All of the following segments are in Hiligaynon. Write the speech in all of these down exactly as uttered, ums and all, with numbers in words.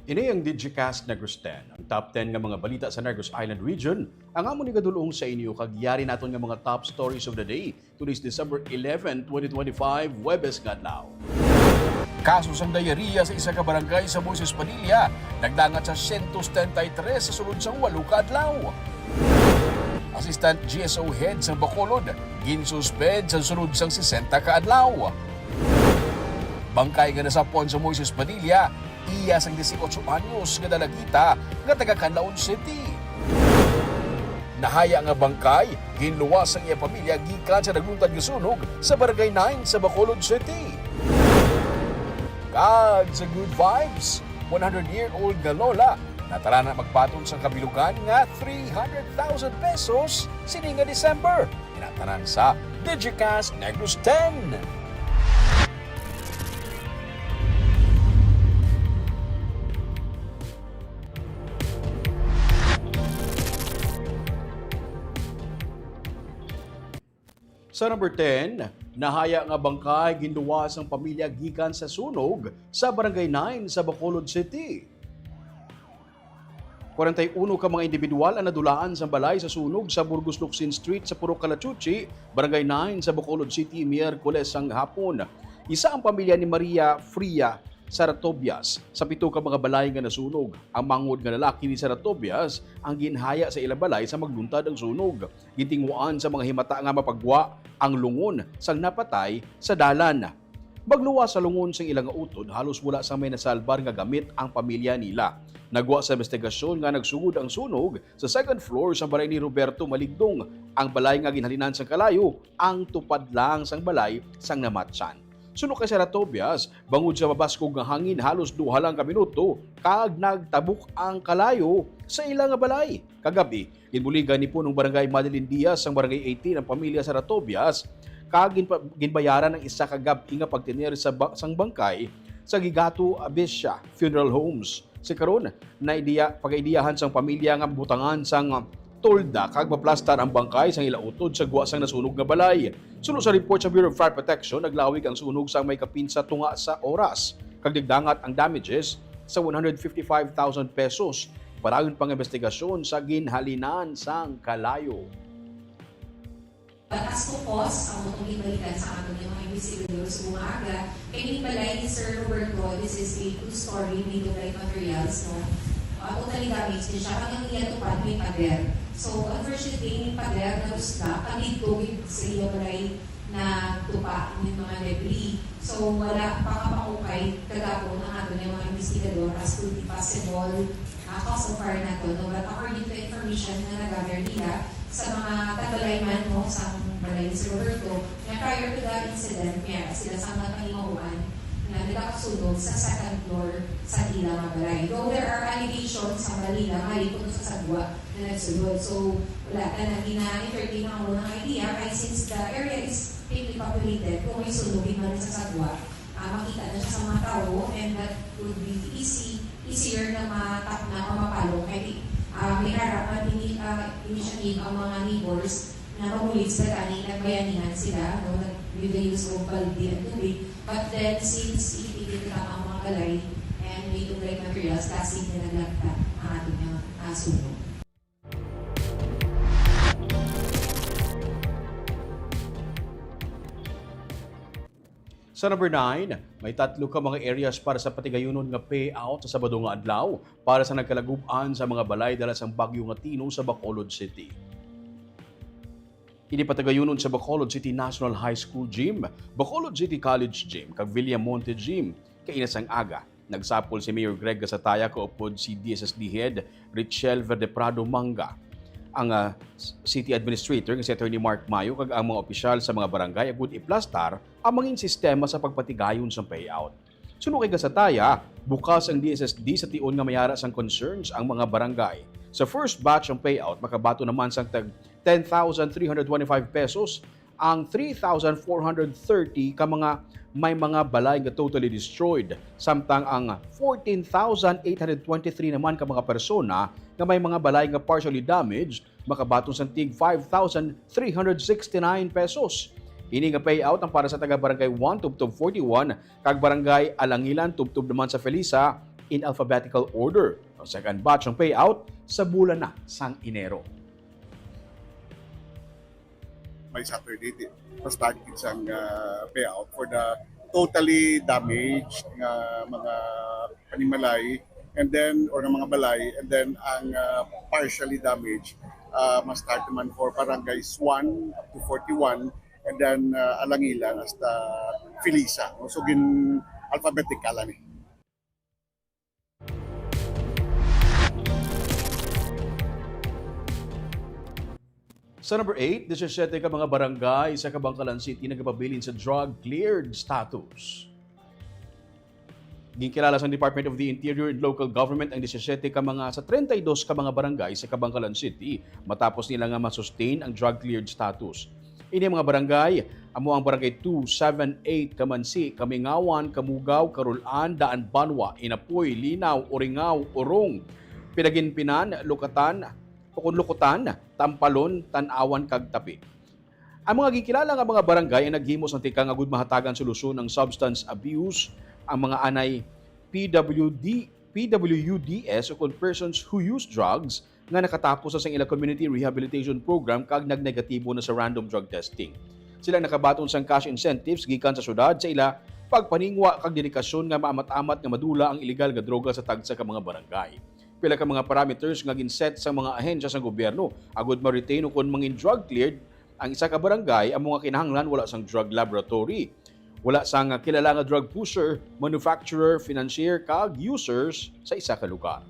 Ini ang Digicast Negros ten, ang top ten nga mga balita sa Negros Island Region. Ang amon igadulong sa inyo kag yari naton nga mga top stories of the day. Today's December eleven, twenty twenty-five, Huwebes nga adlaw. Kaso sang diarrhea sa isa ka barangay sa Moises Padilla nagdangat sa siyento setenta y tres sa sulod sang walo ka adlaw. Assistant G S O head sang Bacolod ginsuspend sa sulod sang sesenta ka adlaw. Bangkay nga nasapwan sa Moises Padilla, iya sang dieciocho anyos nga dalagita nga taga Canlaon City. Nahaya nga bangkay ginluwas sang iya pamilya gikan sa nagluntad nga sunog sa Barangay nine sa Bacolod City. Kag sa good vibes, one hundred-year-old nga lola natara na magbaton sang kabilugan nga three hundred thousand pesos sini nga December. Ina tanan sa Digicast Negros ten. Sa number ten, nahaya nga bangkay ginluwas ang pamilya gikan sa sunog sa Barangay nine sa Bacolod City. Kwarenta y uno ka mga individual ang nadulaan sang balay sa sunog sa Burgos Locsin Street sa Purok Calachuchi, Barangay nine sa Bacolod City, Miyerkules sang hapon. Isa ang pamilya ni Maria Fria Saratobias sa pito ka mga balay nga nasunog. Ang manghod nga lalaki ni Saratobias ang ginhaya sa ilang balay sa magluntad ang sunog. Gintinguhaan sa mga himata nga mapagwa ang lungon sang napatay sa dalan. Magluwas sa lungon sang ila nga utod, halos wala sang may nasalbar nga gamit ang pamilya nila. Nagwa sa investigasyon nga nagsugod ang sunog sa second floor sa balay ni Roberto Maligdong. Ang balay nga ginhalinan sang kalayo, ang tupad lang sang balay sang namatyan. Suno kay Saratobias, bangod sa mabaskog nga hangin, halos duha lang ka minuto kag nagtabok ang kalayo sa ila nga balay. Kagab-i, ginbuligan ni Punong Barangay Madeline Diaz sang Barangay eighteen ang pamilya Saratobias, kag ginpa-, ginbayaran ang isa ka gab-i nga pagtener sa ba-, sang bangkay sa Gigato Abisya Funeral Homes. Sa karon, naidiya, pagaidiyahan sang pamilya nga butangan sang tolda kag maplastar ang bangkay sang ila utod sa gwa sang nasunog nga balay. Suno sa report sa Bureau of Fire Protection, naglawig ang sunog sang may kapin sa tunga sa oras, kag nagdangat ang damages sa one hundred fifty-five thousand pesos. Padayon pa ang investigasyon sa ginhalinan sang kalayo. But as to cause, amo tong ginbalikan sa aton nga mga investigador sa mga aga, kay ning balay ni Sir Roberto, this is a two-story made of light materials, no? Ah, totally damaged din siya. Kag ang iya tupad may pader. So, unfortunately, ning pader na usla, kag didto gid sa iya balay na tupa ning mga debris. So, wala pa kapangukay kagapon ang aton nga mga investigador as to the possible, ah, cause of fire na to, no? But according to information na na-gather nila sa mga taga-balay man, no, sa balay ni Sir Roberto, na prior to the incident, may ara sila sang mga kahimahuan na nagakasunog sa second floor sa ila nga balay. Though there are allegations sa balay nila nga halin kuno sa sagwa na nagsulod. So, wala ta na gina-entertain ang unang idea, kay since the area is thickly populated, kung may sunog man sa sagwa, ah, makita na siya sa mga tawo, and that would be easy, easier na matapna o mapalong. Kay di, ah, may harap man ini, ah, initiative ang mga neighbors na mabulig sila tani nagbayanihan sila, no, nag-, with the use of balde and tubig. But then, since ipikit lang ang mga balay and made of light materials, lasig na naglagta ang aton nga, ah, sunog. Sa number nine, may tatlo ka mga areas para sa patigayunon nga payout sa Sabado nga adlaw para sa nagkalagub-an sa mga balay dala sang bagyo nga Tino sa Bacolod City. Ini patigayunon sa Bacolod City National High School Gym, Bacolod City College Gym, kag Villamonte Gym. Kaina sang aga, nagsapol si Mayor Greg Gasataya kaupod si D S S D Head Richelle Verdeprado Manga, ang, ah, s-, City Administrator nga si Attorney Mark Mayo, kag ang mga opisyal sa mga barangay agud iplastar ang mangin sistema sa pagpatigayon sang payout. Suno kay Gasataya, bukas ang D S S D sa tion nga may ara sang concerns ang mga barangay. Sa first batch ang payout, makabaton naman sang tag ten thousand three hundred twenty-five pesos ang three thousand four hundred thirty ka mga may mga balay nga totally destroyed, samtang ang fourteen thousand eight hundred twenty-three naman ka mga persona nga may mga balay nga partially damaged makabaton sang tig five thousand three hundred sixty-nine pesos. Ini nga payout ang para sa taga Barangay one tubtob forty-one kag Barangay Alangilan tubtob naman sa Felisa, in alphabetical order. Ang second batch ang payout sa bulan na sang Enero. May Saturday, di, basta isang uh, payout for the totally damaged nga mga panimalay, and then, or ng mga balay, and then ang uh, partially damaged uh, ma-start naman for barangays one up to forty-one, and then uh, alangilan hasta Felisa. No? So gin alphabetical ani. Sa number eight, disisiyete ka mga barangay sa Kabankalan City nagapabilin sa drug cleared status. Ginkilala sang Department of the Interior and Local Government ang disisiyete ka mga sa treinta y dos ka mga barangay sa Kabankalan City matapos nila nga ma-sustain ang drug cleared status. Ini mga barangay amo ang Barangay two, seven, eight, Kamansi, Kamingawan, Kamugaw, Carol-an, Daan Banwa, Inapoy, Linaw, Uringaw, Urong, Pinaginpinan, Lukatan, o kon Lukutan, Tampalon, Tan-awan, kag Tapi. Ang mga ginkilala nga mga barangay ang naghimo sang tikang agud mahatagan solusyon ang substance abuse, ang mga anay P W D, P W U D S o kon persons who use drugs nga nakatapos sa sang ila community rehabilitation program kag nagnegatibo na sa random drug testing. Sila nakabaton sang cash incentives gikan sa syudad sa ila pagpaningwa kag dedikasyon nga maamat-amat nga madula ang iligal nga droga sa tagsa ka mga barangay. Pila ka mga parameters nga gin-set sang mga ahensya sang gobyerno agud ma-retain ukon mangin drug cleared ang isa ka barangay amo nga kinahanglan wala sang drug laboratory, wala sang kilala nga drug pusher, manufacturer, financier, kag users sa isa ka lugar.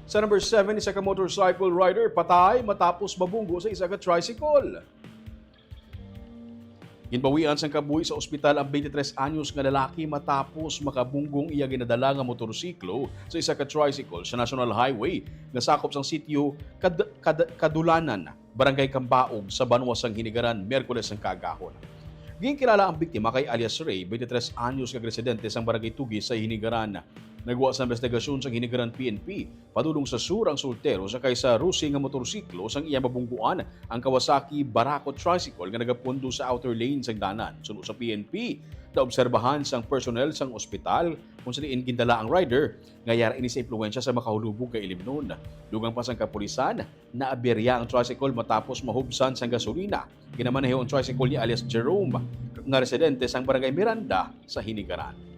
Sa number seven, isa ka motorcycle rider patay matapos mabunggo sa isa ka tricycle. Ginbawian sang kabuhi sa ospital ang twenty-three anyos nga lalaki matapos makabunggo ang iya ginadala nga motorsiklo sa isa ka tricycle sa National Highway nga sakop sang sitio Kad-, Kad-, Kadulanan, Barangay Kambaog, sa banwa sang Hinigaran, Miyerkules ang kaagahon. Ginkilala ang biktima kay alias Ray, twenty-three anyos, nga residente sang Barangay Tugis sa Hinigaran. Nagwa sa investigasyon sang Hinigaran P N P padulong sa sur ang soltero sakay sa Rusi nga motorsiklo sang iya mabungguan ang Kawasaki Barako tricycle nga nagapundo sa outer lane sang danan. Suno sa P N P, naobserbahan sang personnel sang ospital kung sa diin gindala ang rider nga yara ini sa impluwensya sa makahulubog nga ilimnon. Dugang pa sang kapulisan, naaberya ang tricycle matapos mahubsan sang gasolina. Ginamaneho ang tricycle ni alias Jerome, nga residente sang Barangay Miranda sa Hinigaran.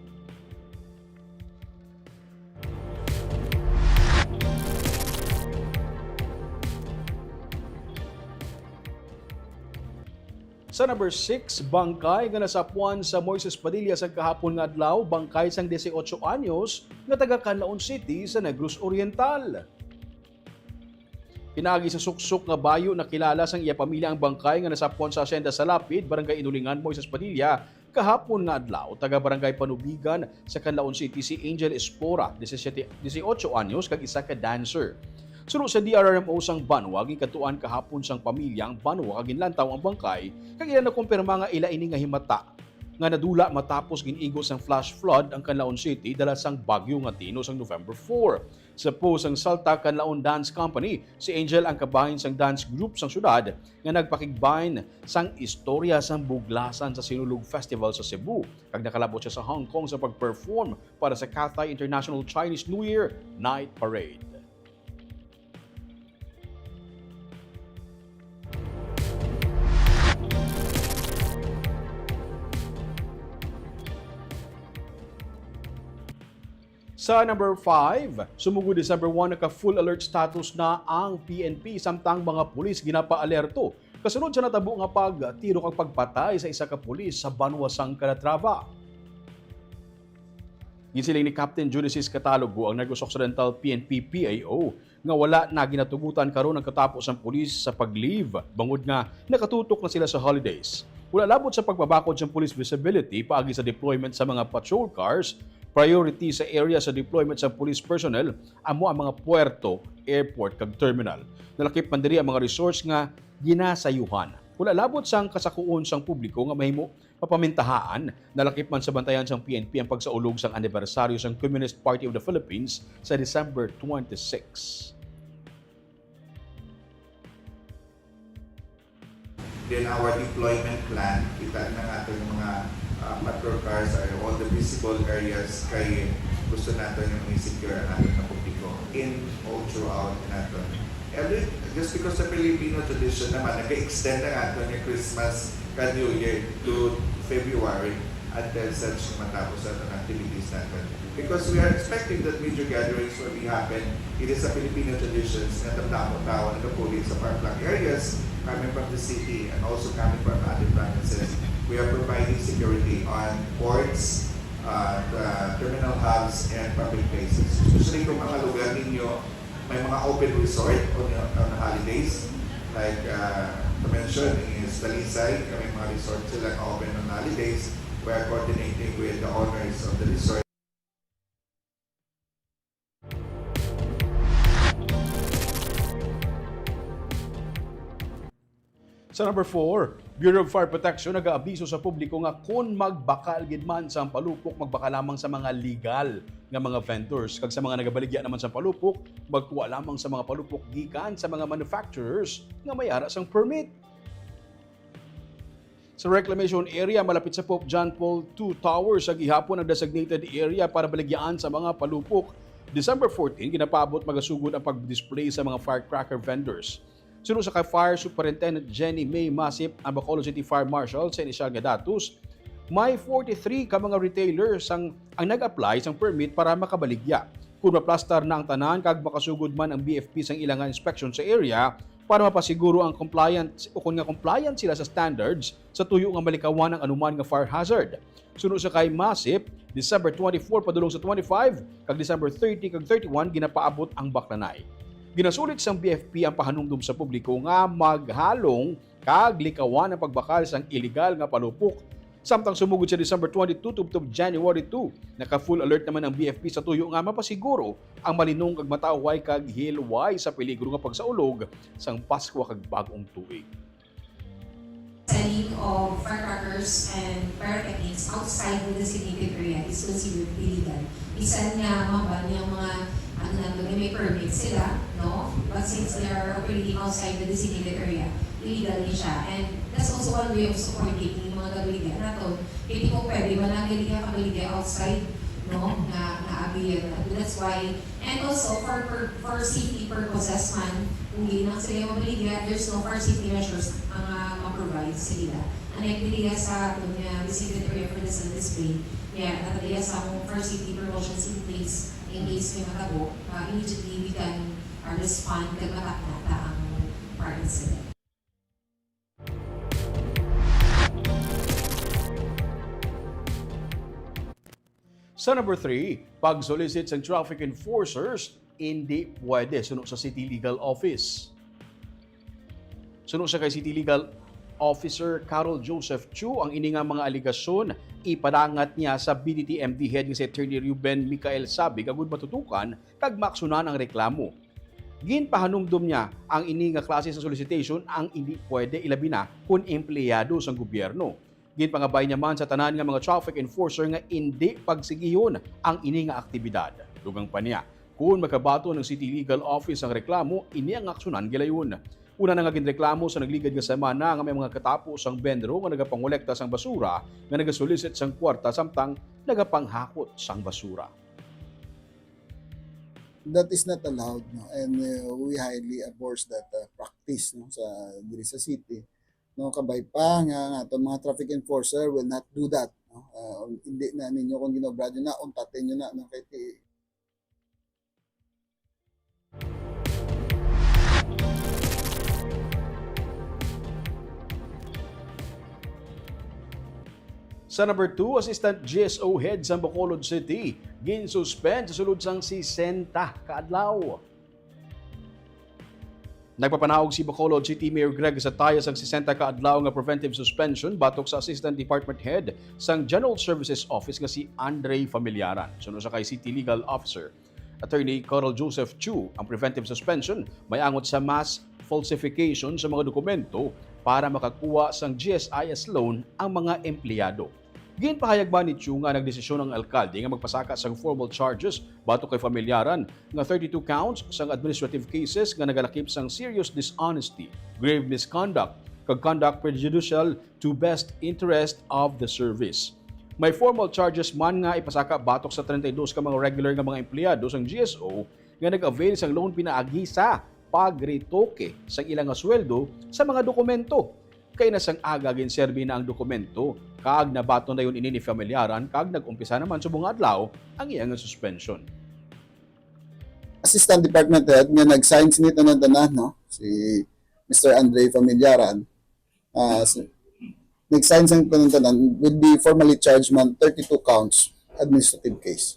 Sa number six, bangkay nga nasapuan sa Moises Padilla sa kahapon nga adlaw, bangkay sang dieciocho anyos nga taga Canlaon City sa Negros Oriental. Pinaagi sa suksok nga bayo, nakilala sang iya pamilya ang bangkay nga nasapuan sa Hacienda Salapid, Barangay Inulingan, Moises Padilla, kahapon nga adlaw. Taga Barangay Panubigan sa Canlaon City si Angel Espora, disisiete, dieciocho anyos, kag isa ka dancer. Suno sa D R R M O sang banwa, ginkadtuan kahapon sang pamilya ang banwa kag ginlantaw ang bangkay, kag ila nakumpirma nga ila ini nga himata nga nadula matapos gin-igo sang flash flood ang Canlaon City dala sang Bagyo nga Tino sang November four. Sa post sang Salta Canlaon Dance Company, si Angel ang kabahin sang dance group sang syudad nga nagpakigbahin sang istorya sang Buglasan sa Sinulog Festival sa Cebu, kag nakalabot siya sa Hong Kong sa pag-perform para sa Cathay International Chinese New Year Night Parade. Sa number five, sumugod December one, naka-full alert status na ang P N P, samtang mga pulis ginapaalerto kasunod sa natabo nga pagtiro kag pagpatay sa isa ka pulis sa banwa sang Calatrava. Ginsiling ni Captain Judicis Catalogo, ang Negros Occidental P N P P I O, nga wala na ginatugutan karon ang katapo sang pulis sa pag-leave, bangod nga nakatutok na sila sa holidays. Wala labot sa pagpabakod sang police visibility paagi sa deployment sa mga patrol cars, priority sa area sa deployment sa police personnel amo ang mga puerto, airport, kag terminal. Nalakip man diri ang mga resorts nga ginasayuhan. Wala labot sang kasakuon sang publiko nga mahimo mapamintahaan. Nalakip man sa bantayan sang P N P ang pagsaulog sang anibersaryo sang Communist Party of the Philippines sa December twenty-six. Then our deployment plan, kita na nga ato yung mga uh, patrol cars ay all the visible areas kay gusto nato yung i-secure ang ating publiko in all throughout nato. And just because sa Filipino tradition naman, nag-extend ang ato yung Christmas ka New Year to February until such matapos ang activities natin. Because we are expecting that major gatherings will be happen. It is a Filipino traditions na tamdamo tao na kapuli sa far-flung areas coming from the city and also coming from other provinces. We are providing security on ports, uh, the terminal hubs, and public places. Especially kung mga lugar ninyo, may mga open resort on, on holidays. Like uh, to mention is Talisay, may mga resort sila open on holidays. We are coordinating with the owners of the resort. Sa number four, Bureau of Fire Protection nagaabiso sa publiko nga kon magbakal gid man sang palupok, magbakal lamang sa mga legal nga mga vendors. Kag sa mga nagabaligya naman sang palupok, magkuha lamang sa mga palupok gikan sa mga manufacturers nga may ara sang permit. Sa reclamation area malapit sa Pope John Paul two Tower sa gihapon ang designated area para baligyaan sa mga palupok. December fourteen, ginapaabot magasugod ang pag-display sa mga firecracker vendors. Suno sa kay Fire Superintendent Jenny May Masip, ang Bacolod City Fire Marshal, sa inisyal nga datos, may forty-three ka mga retailer sang ang nag-apply sang permit para makabaligya. Kung maplastar na ang tanan kag makasugod man ang B F P sang ila nga inspection sa area para mapasiguro ang compliant o kung nga compliant sila sa standards sa tuyo nga malikawan ang anuman nga fire hazard. Suno sa kay Masip, December twenty-four padulong sa twenty-five, kag December thirty kag thirty-one ginapaabot ang baklanay. Ginasulit sang B F P ang pahanumdom sa publiko nga maghalong kag likawan ang pagbakal sang iligal nga palupok. Samtang sumugod sa December twenty-two tubtob January two, naka-full alert naman ang B F P sa tuyo nga mapasiguro ang malinong kag matawhay kag hilway sa peligro nga pagsaulog sang Paskwa kag Bag-ong Tuig. Selling of firecrackers and pyrotechnics outside the designated area is considered illegal. Bisan nga maban yung mga ano nato, may permit sila, no? But since they are operating outside the designated area, illegal ni siya. And that's also one way of supporting yung mga gabaligya nato. Kaya di ko pwede, wala nga hindi ka kabaligya outside, no? Nga, nga abiyan nato. That's why And also for for city purposes man, kung di na sila mabaligya, there's no for city measures ang uh, ma-provide sa ila. Ang nagbiliya sa aton nga designated area for the sun display, kaya nataliya sa akong for city precautions in place in case may matabo, uh, immediately we can uh, respond kag matakda ta ang parents sa Sa number three, pag-solicit sang traffic enforcers, hindi pwede suno sa City Legal Office. Suno sa kay City Legal Officer Carol Joseph Chu, ang ini nga mga alegasyon ipadangat niya sa B D T M D head nga si Attorney Ruben Micael Sabig agud matutukan kag maaksunan ang reklamo. Ginpahanumdom niya ang ini nga klase sa solicitation ang hindi pwede, ilabi na kon empleyado sang gobyerno. Ginpangabay niya man sa tanan nga mga traffic enforcer nga indi pagsigihon ang ini nga aktibidad. Dugang pa niya, kon makabaton ang City Legal Office ang reklamo, ini ang aksyonan gilayon. Una na nga ginreklamo sa nagligad nga semana nga may mga katapo sang benro nga nagapangolekta sang basura nga nagasolicit sang kwarta samtang nagapanghakot sang basura. That is not allowed, no? And uh, we highly abhors that uh, practice, no, sa diri sa city, no? Kabay pa nga, nga aton mga traffic enforcer will not do that, no? Uh, hindi na ninyo kung ginobra nyo na, untatin nyo na, no? Kay ti Sa number two, Assistant G S O Head sa Bacolod City, ginsuspend sa sulod sang sesenta ka adlaw. Nagpapanaog si Bacolod City Mayor Greg Zataya sang sesenta ka adlaw nga preventive suspension batok sa Assistant Department Head sang General Services Office nga si Andre Familiaran. Suno sa kay City Legal Officer Attorney Carl Joseph Chu, ang preventive suspension may angot sa mass falsification sa mga dokumento para makakuha sang G S I S loan ang mga empleyado. Ginpahayag man ni Chu nga nagdesisyon ang alkalde nga magpasaka sang formal charges batok kay Familiaran nga thirty-two counts sang administrative cases nga nagalakip sang serious dishonesty, grave misconduct, kag conduct prejudicial to best interest of the service. May formal charges man nga ipasaka batok sa treinta y dos ka mga regular nga mga empleyado sang G S O nga nag-avail sang loan pinaagi sa pagretoke sang ila nga sweldo sa mga dokumento. Kay na sang aga ginserbi na ang dokumento, kag nabaton dayon ini ni Familiaran, kag nag-umpisa naman subong nga adlaw ang iya nga suspension. Assistant Department Head nga nag-sign sini tanan-tanan, no? Si Mister Andre Familiaran, ah, si, nag-sign sang tanan-tanan, will be formally charged man thirty-two counts administrative case.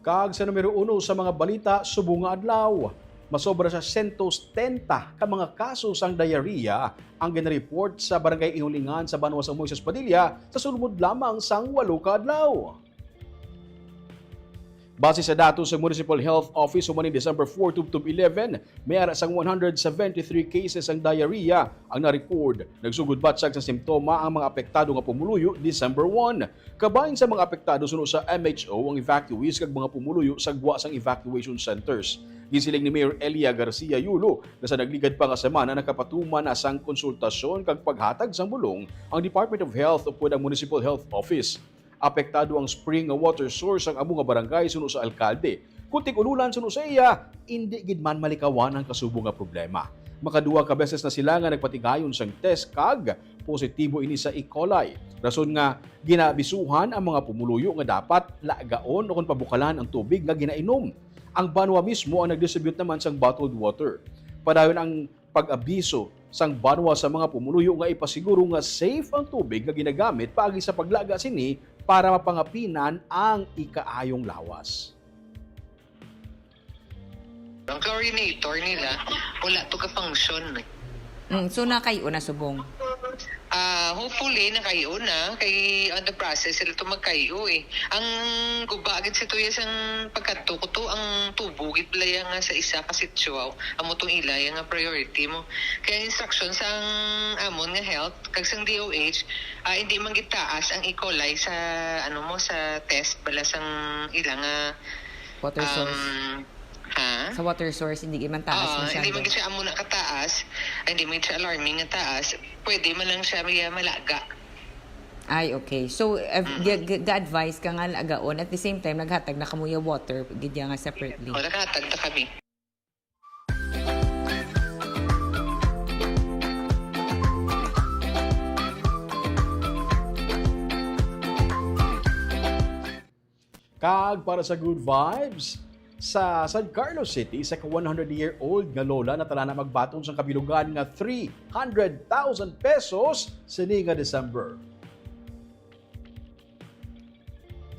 Kag sa numero uno sa mga balita subong nga adlaw, masobra sa sento setenta ka mga kaso sang diarrhea ang ginareport sa Barangay Ihulingan sa banwa sa Moises Padilla sa sulod lamang sang walo ka adlaw. Base sa datos sa Municipal Health Office, human ni December four tubtob eleven, may ara sang one hundred seventy-three cases ang diarrhea ang na-record. Nagsugod batyag sa simptoma ang mga apektado nga pumuluyo December one. Kabahin sa mga apektado suno sa M H O ang evacuees kag mga pumuluyo sa gwa sang evacuation centers. Ginsiling ni Mayor Elia Garcia Yulo nga sa nagligad pa nga semana nakapatuman na sang konsultasyon kag paghatag sang bulong ang Department of Health upod ang Municipal Health Office. Apektado ang spring nga water source sang amo nga barangay suno sa alkalde. Kon tig-ululan suno sa iya, indi gid man malikawan ang kasubo nga problema. Makaduha ka beses na sila nga nagpatigayon sang test kag positibo ini sa E. coli. Rason nga ginaabisuhan ang mga pumuluyo nga dapat lagaon o kon pabukalan ang tubig nga ginainom. Ang banwa mismo ang nag-distribute naman sang bottled water. Padayon ang pag-abiso sang banwa sa mga pumuluyo nga ipasiguro nga safe ang tubig nga ginagamit paagi sa paglaga sini para mapangapinan ang ikaayong lawas. Ang coordinator nila, wala to ka-function. Mm, so, nakay-o na subong? Ah, hopefully, nakay-o na. Kay on the process sila to magkay-o eh. Ang guba gid si Tuya sang pagkadto ko to, ang tubo gid pala iya nga sa isa ka sitio, amo tong ila iya nga priority mo. Kaya ang instruction sang amon nga health, kag sang D O H, ah, hindi man gid taas ang E. coli sa, ano mo, sa test bala sang ila nga Water source. um, ha? Sa water source, hindi man taas Ah, masyado. hindi man gid siya amo na kataas, ay, hindi man gid siya alarming nga taas. Pwede man lang siya may malaga. Ay, okay. So, uh, g- g- ga-advise ka nga lagaon. At the same time, naghatag na kamuya water, gid nga separately. O, nakahatag na kami. Kag para sa good vibes, sa San Carlos City, isa ka one hundred year old nga lola natala na magbaton sang kabilugan nga three hundred thousand pesos sini nga December.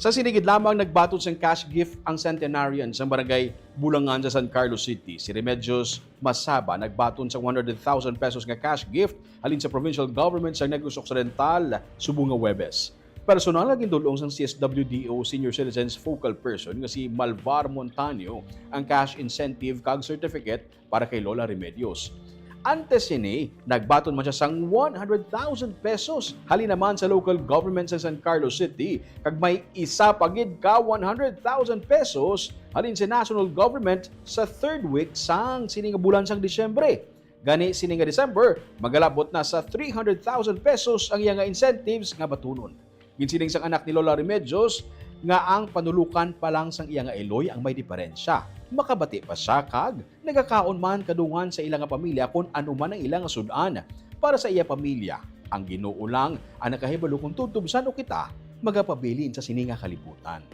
Sa sini gid lamang nagbaton sang cash gift ang centenarian sang barangay Bulangan sa San Carlos City, si Remedios Masaba, nagbaton sang one hundred thousand pesos nga cash gift halin sa provincial government sa Negros Occidental subong nga Huwebes. Personal nga gindul-ong sang C S W D O Senior Citizens Focal Person nga si Malvar Montaño ang cash incentive kag certificate para kay Lola Remedios. Antes sini, nagbaton man siya sang one hundred thousand pesos halin naman sa local government sa San Carlos City, kag may isa pa gid ka one hundred thousand pesos halin sa national government sa third week sang sini nga bulan sang Disyembre. Gani sini nga December, magalabot na sa three hundred thousand pesos ang iya nga incentives nga batunon. Ginsiling sang anak ni Lola Remedios nga ang panulukan pa lang sang iya nga iloy ang may diperensya. Makabati pa siya kag nagakaon man kadungan sa ila nga pamilya kon ano man ang ila nga sud-an. Para sa iya pamilya, ang Ginoo lang ang nakahibalo kon tubtob san-o kita magapabilin sa sini nga kalibutan.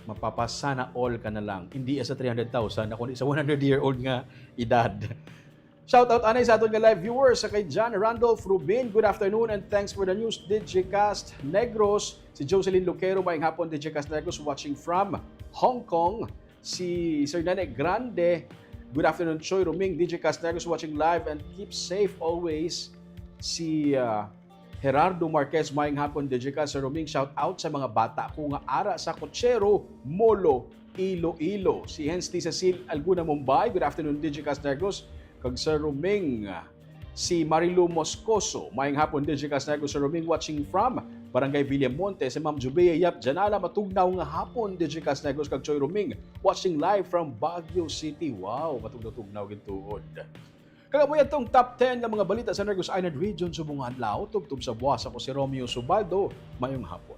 Mapapasana all ka na lang. Hindi sa three hundred thousand, kundi sa one hundred year old nga edad. Shout out anay sa aton nga live viewers, sa kay John Randolph Rubin. Good afternoon and thanks for the news, Digicast Negros. Si Jocelyn Luquero, maayong hapon, Digicast Negros, watching from Hong Kong. Si Sir Nene Grande, good afternoon, Choy Ruming, Digicast Negros, watching live and keep safe always. Si ah, Gerardo Marquez, maayong hapon, Digicast. Sir Roming, shout out sa mga bata ko nga ara sa Cochero, Molo, Iloilo. Si Hensley Cecil Alguna, Mumbai, good afternoon, Digicast Negros. kag Sir Roming. Si Marilu Moscoso, "Maayong hapon, D J Kasnegos, Sir Roming, watching from Barangay Villamonte." Si Ma'am Jubea Yap Janala, "Matugnaw nga hapon, D J Kasnegos kag Choy Roming, watching live from Baguio City." Wow, matugnaw-tugnaw gid tuod. Kag amo atong top ten nga mga balita sa Negros Island Region subong nga adlaw. Tubtob sa buwas, ako si Romeo Subaldo. Maayong hapon.